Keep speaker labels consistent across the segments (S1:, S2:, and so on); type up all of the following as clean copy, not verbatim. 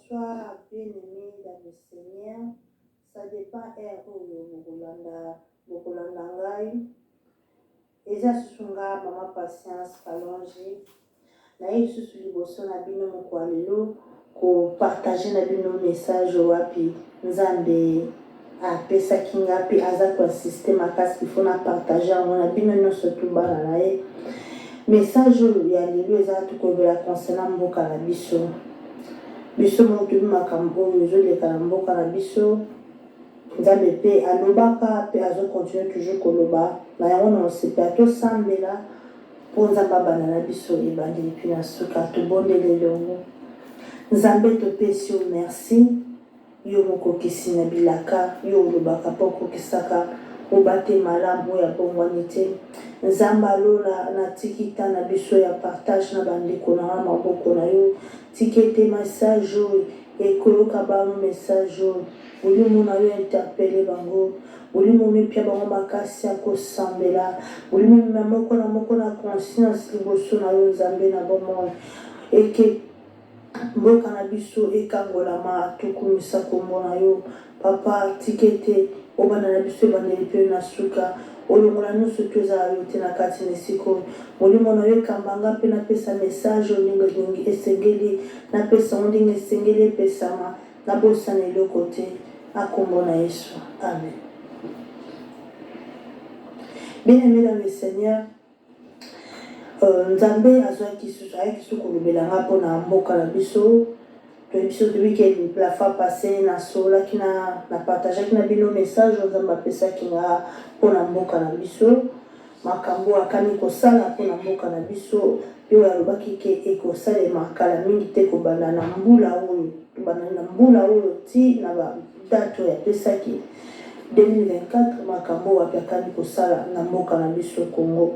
S1: Bonsoir bien-aimé dans le Seigneur. Ça dépend heure oyo bokolanda bokolanda ngai. Eza susu nga mama Patience Kalonji. Naye lisusu liboso na bino mokwa lelo ko partager na bino message wapi Nzambe apesaki nga mpe aza ko insister makasi il faut na partager yango na bino nyonso tu bana na ye. Message oyo ya lelo eza tokolobela concernant mboka na biso. Biso moko toyebi makambo oyo ezoleka na mboka na biso. Nzambe mpe alobaka mpe azo continuer toujours koloba na yango na osepela tosambela mpo Nzambe abanda na biso ebandeli mpe na suka. Tobondeli elongo. Nzambe, topesi yo merci, yo mokokisi na bilaka, yo olobaka mpe okokisaka, obate malamu oyo abongwani te. Nzambe alola, natiki ta na biso ya partage na bandeko na nga maboko na yo. Tika ete message oyo ekoyoka bango, message oyo molimo na yo interpelle bango, molimo mipia bango makasi ya kosambela, molimo emema moko na moko na conscience liboso na yo Nzambe na bomoi, eke mboka na biso ekangolama, tokumisa kombo na yo Papa. Tika ete obanda na biso ebandeli mpe na suka, olongola nyonso to ezala yo te na kati na esika oyo. Molimo na yo ekamba nga mpe napesa message oyo ndenge elingi esengeli napesa yango, ndenge esengeli epesama, nabosana eloko te, na kombo na Yesu, amen. Bien-aimé dans le Seigneur, Nzambe azwaki susu, ayaki susu kolobela nga mpona mboka na biso. Toyebi biso, toyebi ke la fois passée nasololaki na na partageaki na bino message oyo Nzambe apesaki nga mpona mboka na biso, makambo oyo akani kosala mpona mboka na biso, mpe oyo alobaki ke ekosalema kala mingi te, kobanda na mbula oyo, kobanda na mbula oyo ti na ba date oyo apesaki 2024, makambo oyo wapi akani kosala na mboka na biso Congo.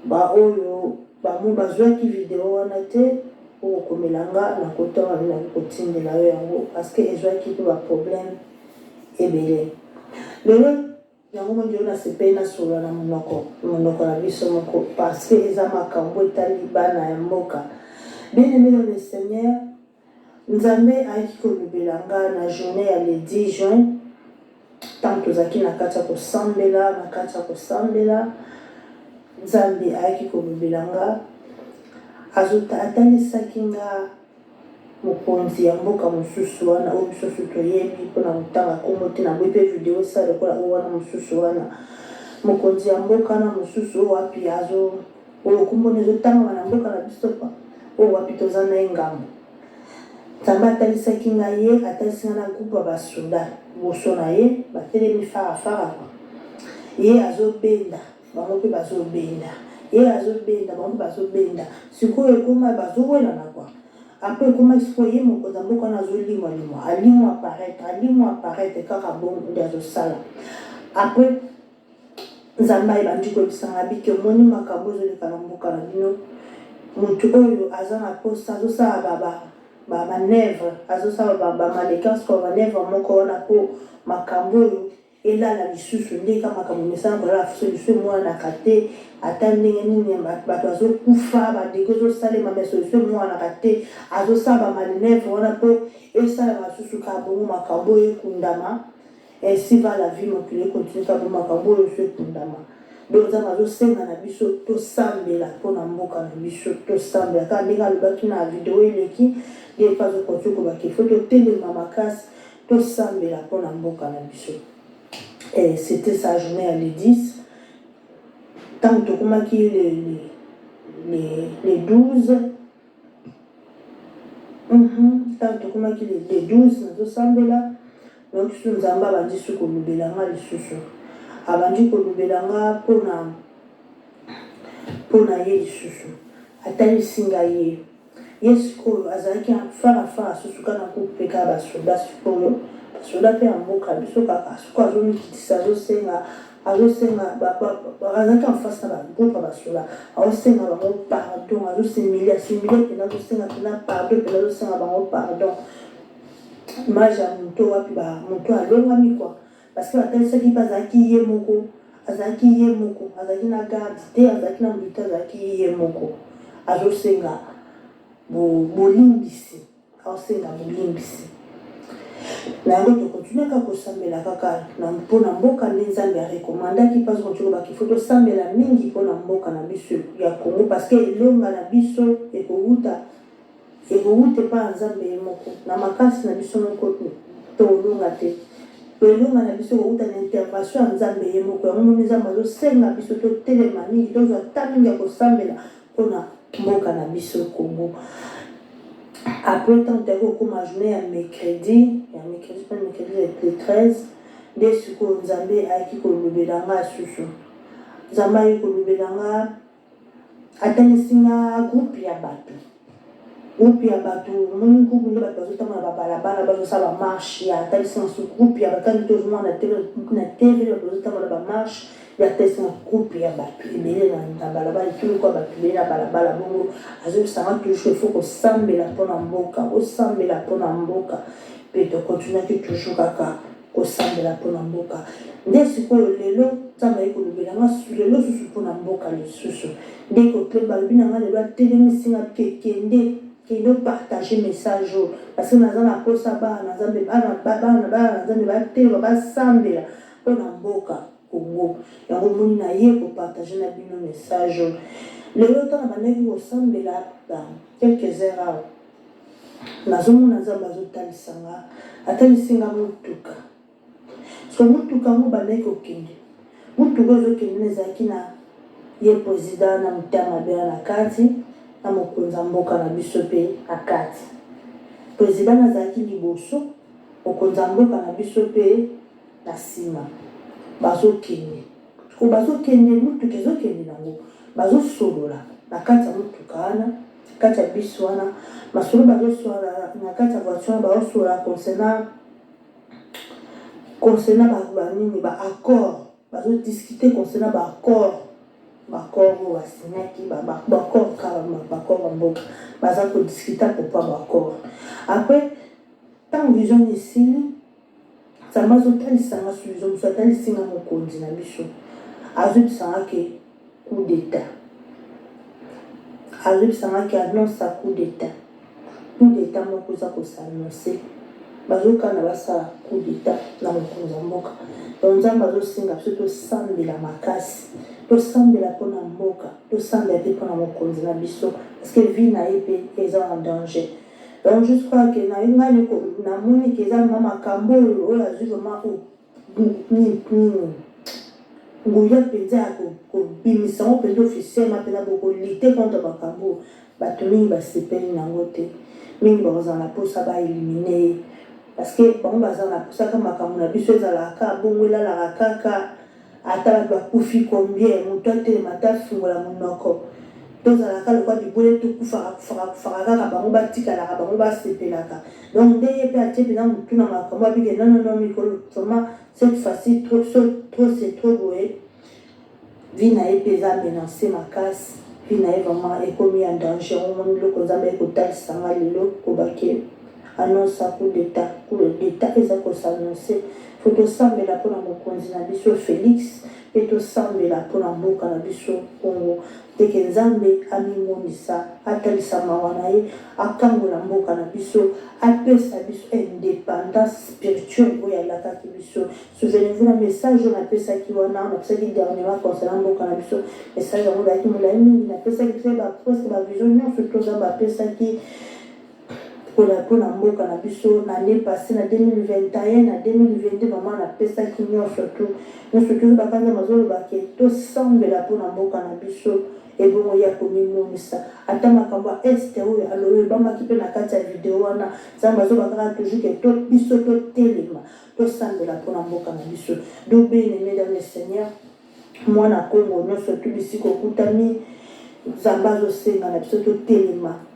S1: Baoyo bango bazwaki video wana te, okokomela nga na kotanga nde nakokotindela yo yango, parce que ezwaki mpe baproblème ebele. Lelo yango mo lelo nasepeli nasolola na monoko na biso moko, parce que eza makambo etali bana ya mboka. Bien aimé dans le Seigneur, Nzambe ayaki kolobela nga na journée ya le 10 juin, ntango tozalaki na kati ya kosambela, na kati ya kosambela, Nzambe ayaki kolobela nga, atalisaki nga mokonzi ya mboka mosusu wana oyo biso nyonso toyebi, mpona kotanga nkombo te, naboyi mpe video esala lokola oyo wana mosusu wana, mokonzi ya mboka na mosusu oyo wapi azo oyo nkombo na ezotangama na mboka na biso kwa oyo wapi toza na ye ngambo. Nzambe atalisaki ngai ye, atalisi ngai na groupe ya basoda liboso na ye, batelemi farafara kwa ye, azobenda bango mpe bazobenda ye, azobenda bango mpe bazobenda. Sikoyo ekoma bazowelana kwa. Après ekoma sikoyo ye mokonzi ya mboka wana azolimwalimwa, alimwa apparaître, alimwa apparaître, kaka bongo nde azosala. Après Nzambe ayebandi koyebisa nga bike, omoni makambo ezoleka na mboka na bino, motu oyo aza na posa azosala ba manœuvre, azosala ba mannequins kwa manœuvre moko wana mpo makambo oyo elala lisusu nde ka makambo mesana kolala fuso lisusu emonanaka te. Ata ndenge nini bato bazokufa, badege ezosalema, mais solution emonanaka te. Azosala ba manœuvre wana mpo esalama lisusu kaka bongo, makambo oyo ekundama. Ainsi va la vie, mokili ekontinue kaka bongo, makambo oyo nyonso ekundama. Donc Nzambe azosenga na biso tosambela mpona mboka na biso, tosambela kaka ndenge alobaki na video eleki, nde mpe azokontinue kobaki fo totelema makasi, tosambela mpona mboka na biso. Et c'était sa journée ya le 10. Ntango tokomaki le 12, ntango tokomaki le 12, nazosambela, nayoki so Nzambe abandi su kolobela nga lisusu, abandi kolobela nga mpona ye lisusu, atalisi ngai ye. Ye sikoyo azalaki farafara susu kaka na groupe mpe kaka basoda. Sikoyo basoda mpe ya mboka biso kaka, sikoyo azomikitisa, azosenga, azosenga, azalaki en face na bagroupe ya basoda, azosenga bango pardon, azosimile, asimile mpenza, azosenga mpenza pardon mpenza, azosenga bango pardon. Image ya moto wapi moto alongami kwa, parce que batalisaki mpe azalaki ye moko, azalaki ye moko, azalaki na garde te, azalaki na moto te, azalaki ye moko, azosenga bolimbisi. aosenga bolimbisi. Na yango tokontinue kaka kosambela kaka na mpo na mboka nde Nzambe a recommandaki mpe azokontinue koloba qu'il faut tosambela mingi mpo na mboka na biso ya Congo parce que elonga na biso ekowuta ekowuta epai ya Nzambe ye moko. Na makasi na biso moko tokolonga te. Elonga na biso ekowuta na intervention ya Nzambe ye moko. Yango omoni Nzambe azosenga biso totelema mingi, tozwa temps mingi ya kosambela pona mboka na biso Congo. Après tango toyaki kokoma journée ya mercredi, ya mercredi pe mercredi le 13 nde sikoyo Nzambe ayaki kolobela nga susu. Nzambe ayaki kolobela nga atalisi nga groupe ya bato. Groupe ya bato, omoni groupe nde bato bazotambola na babalabala bazosala ba marche ya atalisi nga su groupe ya bato kani tozomona na TV bato bazotambola ba marche ya test na groupe ya bato ebele na balabala etuluku ya bato ebele na balabala bongo azoyebisa nga toujours il faut kosambela mpo na mboka osambela mpo na mboka mpe tokontinuaki toujours kaka kosambela mpo na mboka nde sikoyo lelo nzambe aye kolobela nga lelo susu mpo na mboka lisusu nde kotle balobi na nga lelo atelemisi nga kekende kende opartage message oyo parce que naza na posa bana na nzambe bana bana na nzambe batelema basambela mpo na mboka Congo yango omoni na ye ko partager na bino message oyo lelo ntango nabandaki kosambela dans quelques heures awa nazomona Nzambe azotalisa nga atalisi nga motuka so motuka yango bandaki kokende motuka ezokende na ezalaki na ye president na motema mabe na kati na mokonzi ya mboka na biso mpe na kati president nazalaki liboso mokonzi ya mboka na biso mpe Na sima bazo kende sikoyo bazo kende mutuka ezo kende nango bazo solola na kati ya mutuka wana kati ya bus wana masolo bazo solola na kati ya voiture wana bazo solola concernant concernant ba ba nini ba accord bazo discuter concernant ba accord ba accord oyo ba signaki ba ba accord kaka ba accord ya mboka baza ko discuter à propos ya ba accord après tango vision esili Nzambe azo talisa nga solution mosusu atalisi nga mokonzi na biso azoyebisa nga ke coup d'etat azoyebisa nga ke annonce ya coup d'etat coup d'etat moko eza ko s'annoncer bazokana basala coup d'etat na mokonzi ya mboka donc Nzambe azosenga biso tosambela makasi tosambela mpona mboka tosambela mpe mpona mokonzi na biso parce que vie na ye mpe eza en danger. Donc je crois que na ngai namoni ke eza vraiment makambo oyo oyo azwi vraiment nini nguya mpenza ya kobimisa yango mpenza officiellement mpenza bokolite contre makambo oyo bato mingi basepeli na yango te mingi bakozala na mposa baelimine ye parce que bango baza na mposa kaka makambo na biso ezalaka kaka bongo elalaka kaka Ata batu bakufi combien mutu atelema te afungola munoko tozala kaka lokola bibwele tokufaka kufaka kufaka kaka bango batikalaka bango basepelaka donc nde ye pe atie penza mutu na makambo abi ke non non non mikolo vraiment cette fois ci trop trop c'est trop boye vie na ye pe eza menance makasi vie na ye vraiment ekomi en danger omoni biloko nzambe aye kotalisa nga lelo kobake Annonce ya coup d'etat, coup d'etat eza ko s'annoncer. Faut tosambela pona mokonzi na biso Felix pe tosambela pona mboka na biso Congo te ke Nzambe amimonisa, atalisa mawa na ye, akangola mboka na biso, apesa biso independance spirituelle oyo alakaki biso. Souvenez-vous na message oyo napesaki wana, napesaki dernièrement concernant mboka na biso, message yango ezalaki molayi mingi, napesaki pe ba presque ba vision nionso to Nzambe apesaki. Pona pona mboka na biso na annee passe na 2021 na 2022 vraiment na pesaki nionso tout nionso tout ba nzambe azoloba ke tosambela pona mboka na biso ebongo ye akomimonisa ata makambo ya est oyo alobamaki pe na kati ya video wana nzambe azoba kaka toujours ke to biso totelema tosambela pona mboka na biso donc bien aime dans le seigneur mwana Congo nionso tout bisika okutami nzambe azosenga na biso totelema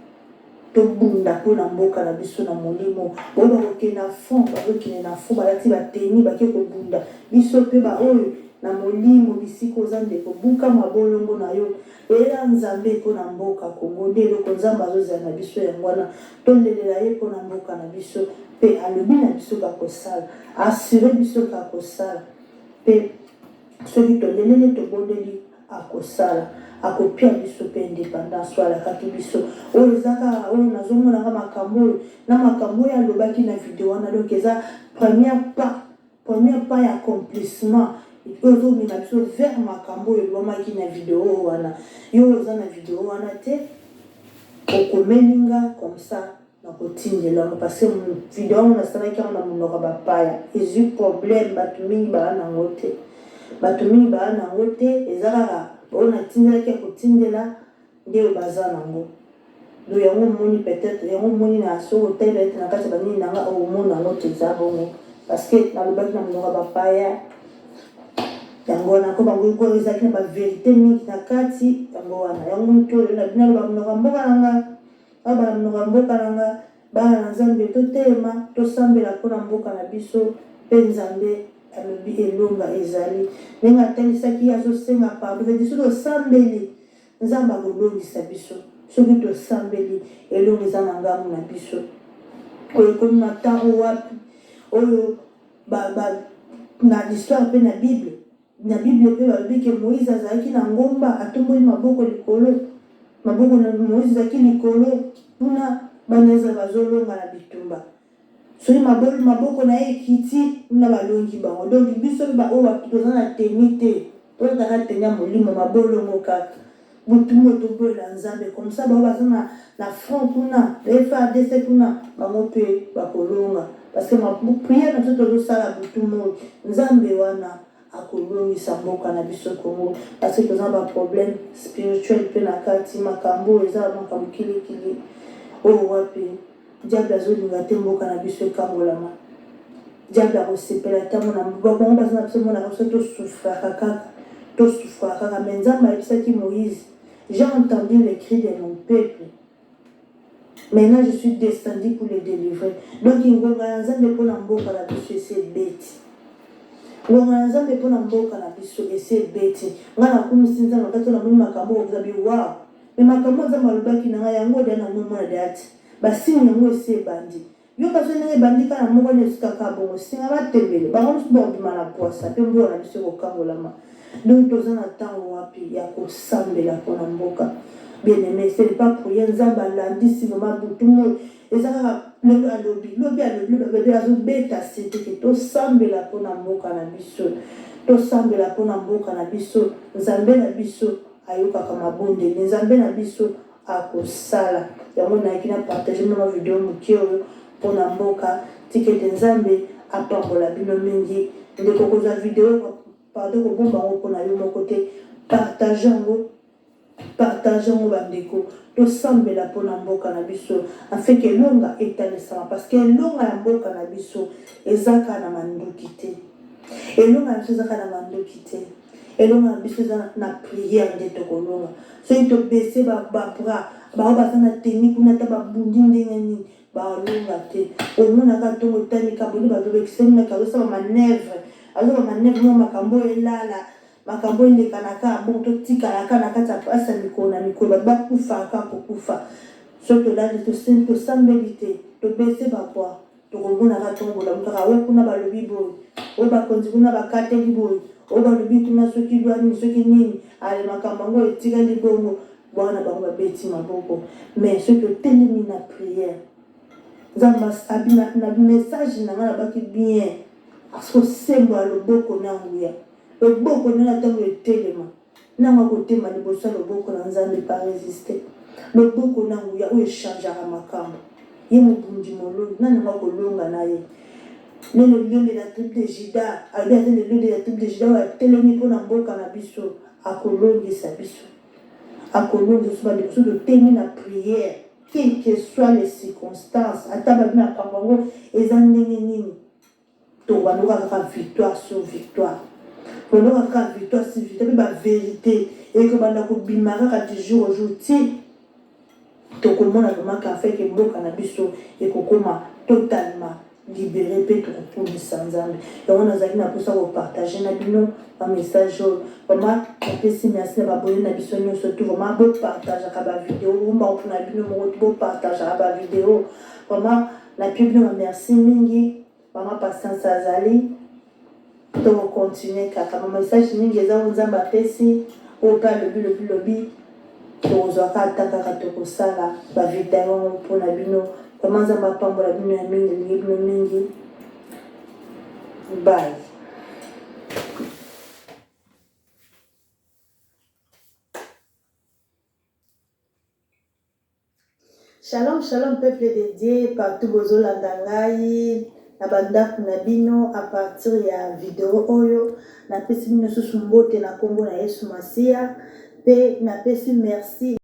S1: Tobunda po na mboka na biso na molimo. Oyo bakokende na front bazokende na front balati ba tenue bake kobunda. Biso pe ba oyo na molimo bisika oza ndeko buka mabolongo na yo lela Nzambe po na mboka Congo nde eloko Nzambe azozela na biso yango wana tolelela ye po na mboka na biso pe alobi na biso ke akosala assure biso ke akosala pe soki toleleli tobondeli akosala. Akopia biso mpe independance oyo alakaki biso. Oyo eza kaka oyo nazomona nga makambo oyo na makambo oyo alobaki na video wana, donc eza première pas, premier pas ya accomplissement oyo ezomema biso vers makambo oyo elobamaki na video wana. Yo oyo oza na video wana te, okomeli nga comme ça nakotindela yango, parce que video yango nasalaki yango na monoko ya bapaya, ezwi problème. Bato mingi baa nango te, bato mingi baa nango te. Eza kaka oyo natindelaki ya kotindela nde oyo baza nango. Do yango omoni, peut-être yango omoni na soki otali peut-être na kati ya banini na nga, omona yango te. Eza bongo parce que nalobaki na monoko ya bapaya. Yango wana ko bango ko ezalaki na bavérité mingi na kati. Yango wana, yango motu oyo na bino aloba monoko ya mboka na nga, aloba na monoko ya mboka na nga. Bana na Nzambe, totelema, tosambela mpona mboka na biso. Mpe Nzambe alobi elonga ezali ndenge atalisaki ye azosenga pardon. Vedi, soki tosambeli, Nzambe akolongisa biso. Soki tosambeli, elonga eza na ngambo na biso. Oyo ekomi na ntango wapi oyo na l'histoire mpe na Bible, na Bible mpe balobi ke Moïse azalaki na ngomba, atomboli maboko likolo. Maboko na Moïse ezalaki likolo kuna, bana Israele bazolonga na bitumba. Soki maboko na ye ekiti kuna, balongi bango. Donc biso mpe baoyo wapi toza na teni te, tozalaka teni ya molimo, mabolongo kaka butu mo toboyela Nzambe. Comme ça bao baza na front kuna, ba FARDC kuna, bango mpe bakolonga, parce que prière na biso tozosala butu moi, Nzambe wana akolongisa mboka na biso Congo, parce que toza na baproblème spirituel mpe na kati. Makambo oyo eza makambo kilikili oyo wapi diable azolinga te mboka na biso ekangolama. Diable akosepela ntango na bango baza na biso, monaka biso tosouffraka kaka, tosouffraka kaka. Mais Nzambe ayebisaki Moïse: "J'ai entendu les cris de mon peuple, maintenant je suis descendu pour les délivrer." Donc ngonga ya Nzambe mpona mboka na biso esi ebeti. Ngonga ya Nzambe mpona mboka na biso esi ebeti. Ngai nakumisi Nzambe wakati namoni makambo oyo ozabi wow. Mais makambo Nzambe alobaki na ngai, yango deya namomona deya ti basigne yango esi ebandi. Yoka so ndenge ebandi kaka na moko na esika kaka bongo, singa batembele bango mosusu bakobima na pwasa, mpe mboka na biso ekokangolama. Donc toza na ntango wapi ya kosambela mpona mboka. Bien aimé, ce n'est pas pour rien Nzambe alandisi vraiment butu moi. Eza kaka lelo alobi, lobi alobi, lobi alobi, azobeta sete ke tosambela mpona mboka na biso, tosambela mpona mboka na biso. Nzambe na biso ayokaka mabondeli, Nzambe na biso akosala yango. Nayaki na partage bino video moke oyo mpona mboka. Tika ete Nzambe apambola bino mingi. Ndeko, kozwa video, pardon, kobomba yango mpona yo moko te, partage yango, partage yango. Bandeko, tosambela mpona mboka na biso afin ke elonga etalisama, parce que elonga ya mboka na biso eza kaka na manduki te. Elonga na biso eza kaka na manduki te. Elonga na biso eza na prière nde tokolonga. Soki tobaisser babras, bao baza na teni kuna, ata babundi ndenge nini, balonga te. Omonaka ntongo etanika boni, bazobekiseli, azosala manœuvre, azosala manœuvre mo makambo oyo elala, makambo elekanaka bongo, totikalaka na kati ya mpasi ya mikolo na mikolo, bato bakufaka kokufa. Soki tolali, tosambeli te, tobaisser babras, tokomonaka ntongo bolamu kaka oyo kuna balobi boye, oyo bakonzi kuna bakateli boye, oyo balobi kuna soki lwa nini, soki nini. Ale, makambo yango etikali bongo bwana, bango babeti maboko. Mais soki totelemi na prière, Nzambe abi na message na ngai nabaki bien, parce que osembola loboko na nguya, loboko na ntango etelema ntango akotema liboso ya loboko na Nzambe pa résister. Loboko na nguya oyo echangeaka makambo, ye mobundi molongi, nani yango akolonga na ye? Le lion de la tribu de Juda alobi aza le lion de la tribu de Juda oyo atelemi mpona mboka na biso, akolongisa biso, akolongisa biso. Bandeko, so totemi na prière, quelles que soient les circonstances, ata babi makambo yango eza ndenge nini, tobandoka kaka victoire sur victoire, tondoka kaka victoire sur victoire. Mpe bavérité ekobanda kobima kaka du jour au jour ti tokomona vraiment qu'afin ke mboka na biso ekokoma totalement libéré, mpe tokokumisa Nzambe. Yango nazalaki na mposa kopartager na bino bamessage oyo. Vraiment napesi merci na baabonnés na biso nyonso tu. Vraiment bopartageaka bavideo, bombango mpona bino moko tu, bopartageaka bavideo. Vraiment napie bino bamerci mingi. Mama Patience azali, tokocontinuer kaka bamessage mingi eza oyo Nzambe apesi. Oyo pe alobi lobi lobi tokozwaka ata kaka tokosala ba video yango mpona bino. Vraiment Nzambe apambola bino ya mingi, alingi bino mingi. Bye. Shalom shalom peuple de Dieu partout bozolanda ngai na bandako na bino à partir ya video oyo napesi bino susu mbote na nkombo na Yesu Masiya mpe napesi merci.